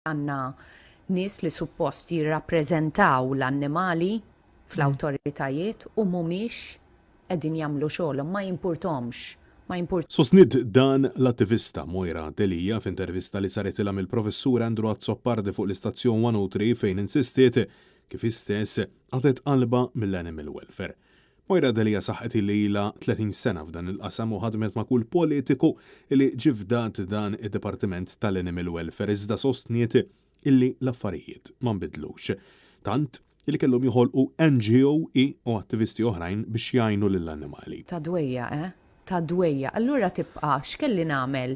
Għandna nies li suppost jirrappreżentaw l-annimali fl-awtoritajiet u mhumiex qegħdin jagħmlu xogħolhom, ma jimpurthomx, ma jimpurthomx. Sostniet dan l-attivista Moira Delia f'intervista li saritilha mill-Professur Andrew Azzopardi fuq l-istazzjon 103 fejn insistiet kif hi stess qatgħet qalbha mill-animal welfare. Moira Delia saħqet illi ilha 30 sena f'dan il-qasam u ħadmet ma' kull politiku li ġie fdat dan id-dipartiment tal-animal welfare iżda sostniet illi l-affarijiet ma nbidlux. Tant illi kellhom joħolqu NGO hi u attivisti oħrajn biex jgħinu lill-annimali. Ta' dwejjaq, eh? Ta' dwejjaq. Allura tibqa' x'kelli nagħmel?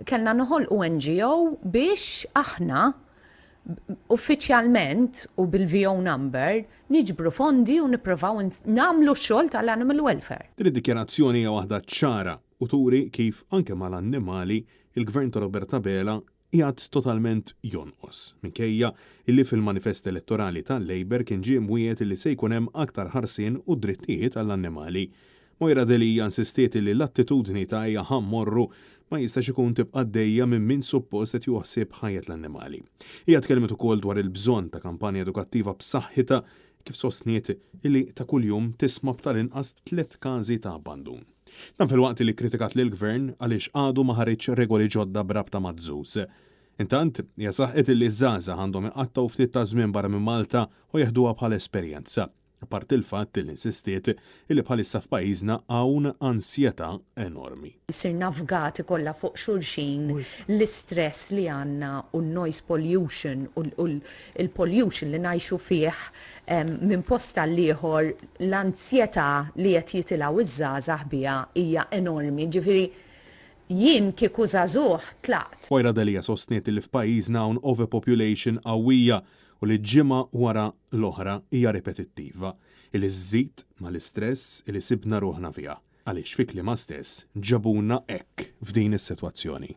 Kellna noħolqu NGO biex aħna uffiċjalment u bil-VO number niġbru fondi u nipprovaw nagħmlu x-xogħol tal-animal welfare. Din id-dikjarazzjoni hija waħda ċara u turi kif anke mal-annimali il-Gvern ta' Robert Abela qiegħed totalment jonqos, minkejja illi fil-manifest elettorali tal-Labour kien ġie mwiegħed illi se jkun hemm aktar ħarsien u drittijiet għall-annimali. Moira Delia insistiet illi l-attitudni ta' ejja ħa mmorru ma jistax ikun tibqa' għaddejja minn min suppost qed jieħu ħsieb ħajjet l-annimali. Hija tkellmet ukoll dwar il-bżonn ta' kampanja edukattiva b'saħħitha kif sostniet illi ta' kuljum tisma' b'tal-inqas tlett każi ta' abbandun. Dan filwaqt illi kkritikat lill-Gvern għaliex għadu ma ħariġx regoli ġodda b'rabta maż-zoos. Intant, hija saħqet illi ż-żgħażagħ għandhom iqattgħu ftit taż-żmien barra minn Malta u jeħduha bħala esperjenza. Apparti l-fatt li insistiet illi bħalissa f'pajjiżna hawn ansjetà enormi. Sirna fgati kollha fuq xulxin, l-istress li għandna u n-noise pollution u l-pollution li ngħixu fih minn post għall-ieħor, l-ansjetà li qed jitilgħu ż-żgħażagħ biha hija enormi. Ġifieri jien kieku żagħżugħ tlaqt. Moira Delia sostniet li f'pajjiżna hawn overpopulation qawwija u li ġimgħa wara l-oħra hija ripetittiva, illi żżid mal-istress illi sibna ruħna fiha, għaliex fi kliemha stess ġabuna hekk f'din is-sitwazzjoni.